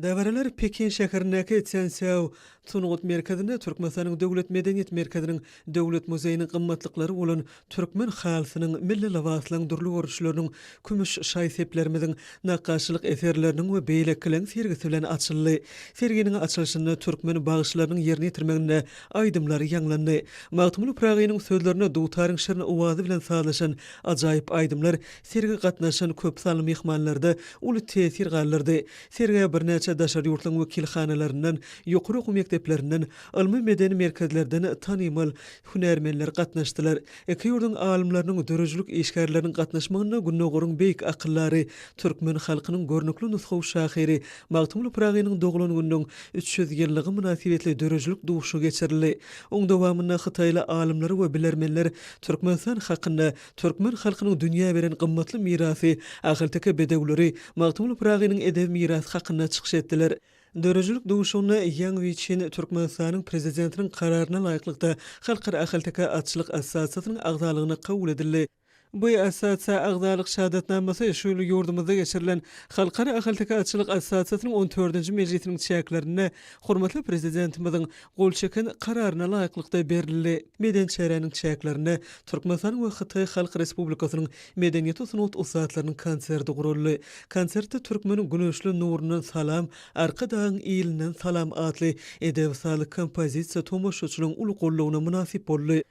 Dabaralar Pekin şäherindäki Týansýao sungat merkezinde Türkmenistanyň Döwlet medeniýet merkeziniň Döwlet muzeýiniň gymmatlyklary bolan türkmen halysynyň, milli lybaslaryň dürli görnüşleriniň, kümüş şaý-seplerimiziň, nakgaşçylyk eserleriniň we beýlekileriň sergisi bilen açyldy. Serginiň açylyşynda türkmen bagşylarynyň ýerine ýetirmeginde aýdymlar ýaňlandy. Magtymguly Pyragynyň sözlerine dutaryň şirin owazy bilen sazlaşan ajaýyp aýdymlar sergä gatnaşan köp sanly myhmanlarda uly täsir galdyrdy. Sergä birnäçe daşary ýurtlaryň wekilhanalaryndan, ýokary okuw mekdeplerinden, ylmy-medeni merkezlerden tanymal hünärmenler gatnaşdylar. Iki ýurduň alymlarynyň, döredijilik işgärleriniň gatnaşmagynda Gündogaryň beýik akyldary, türkmen halkynyň görnükli nusgawy şahyry Magtymguly Pyragynyň doglan gününiň 300 ýyllygy mynasybetli döredijilik duşuşygy geçirildi. Oň dowamynda hytaýly alymlar we bilermenler Türkmenistan hakynda Türkmen halkynyň dünýä beren gymmatly mirasy, ahalteke bedewleri, Magtymguly Pyragynyň edebi mirasy hakynda çykyş etdiler. Döredijilik duşuşygynda Ýaň Wiçin Türkmenistanyň Prezidentiniň Kararyna laýyklykda Halkara ahalteke atçylyk assosiasiýasynyň agzalygyna kabul edildi. Bu assosiasiýa agzalyk şahadatnamasy şu ýyl ýurdumyzda geçirilen Halkara ahalteke atçylyk assosiasiýasynyň on dördünji mejlisiniň çäklerinde hormatly Prezidentimiziň gol çeken Kararyna laýyklykda berildi. Medeni çäräniň çäklerinde Türkmenistanyň we Hytaý Halk Respublikasynyň medeniýet we sungat ussatlarynyň konserti guraldy. Konsertde Türkmeniň güneşli nurundan salam, Arkadagyň ilinden salam atly edebi-sazly kompozisiýa tomaşaçylaryň uly goldawyna mynasyp boldy.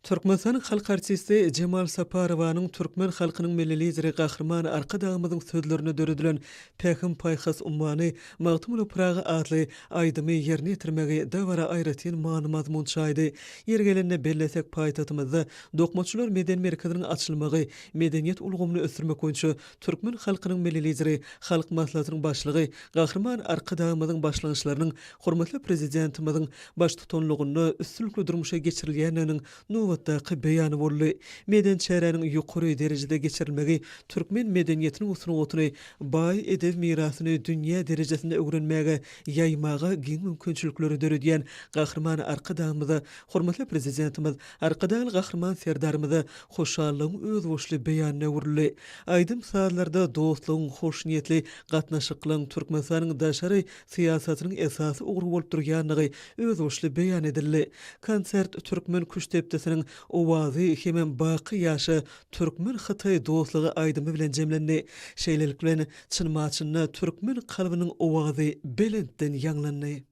Türkmenistanyň halk artisti Jemal Saparowanyň türkmen halkynyň Milli Lideri Gahryman Arkadagymyzyň sözlerine döredilen Pähim-paýhas ummany Magtymguly Pyragy atly aýdymy ýerine ýetirmegi dabara aýratyn many-mazmun çaýdy. Ýeri gelende bellesek, paýtagtymyzda Dokmaçylar medeni merkeziniň açylmagy medeniýet ulgamyny ösdürmek boýunça türkmen halkynyň Milli Lideri, Halk Maslahatynyň Başlygy Gahryman Arkadagymyzyň başlangyçlarynyň hormatly Prezidentimiziň baştutanlygynda üstünlikli durmuşa geçirilýändiginiň nobatdaky beýany boldy. Medeni çäräniň ýokary derejede geçirilmegi türkmen medeniýetiniň we sungatyny, baý edebi mirasyny dünýä derejesinde öwrenmäge, ýaýmaga giň mümkinçilikleri döredýän Gahryman Arkadagymyza, hormatly Prezidentimiz Arkadagly Gahryman Serdarymyza hoşallygyň özboluşly beýanyna öwrüldi. Aýdym-sazlarda dostlugyň, hoşniýetli gatnaşyklaryň Türkmenistanyň daşary syýasatynyň esasy ugry bolup durýandygy özboluşly beýan edildi. Konsert türkmen küştdepdisiniň owazy hemem Baky ýaşa, türkmen-hytaý dostlugy aýdymy bilen jemlendi. Şeýlelik bilen, Çyn-Maçynda türkmen kalbynyň owazy belentden ýaňlandy.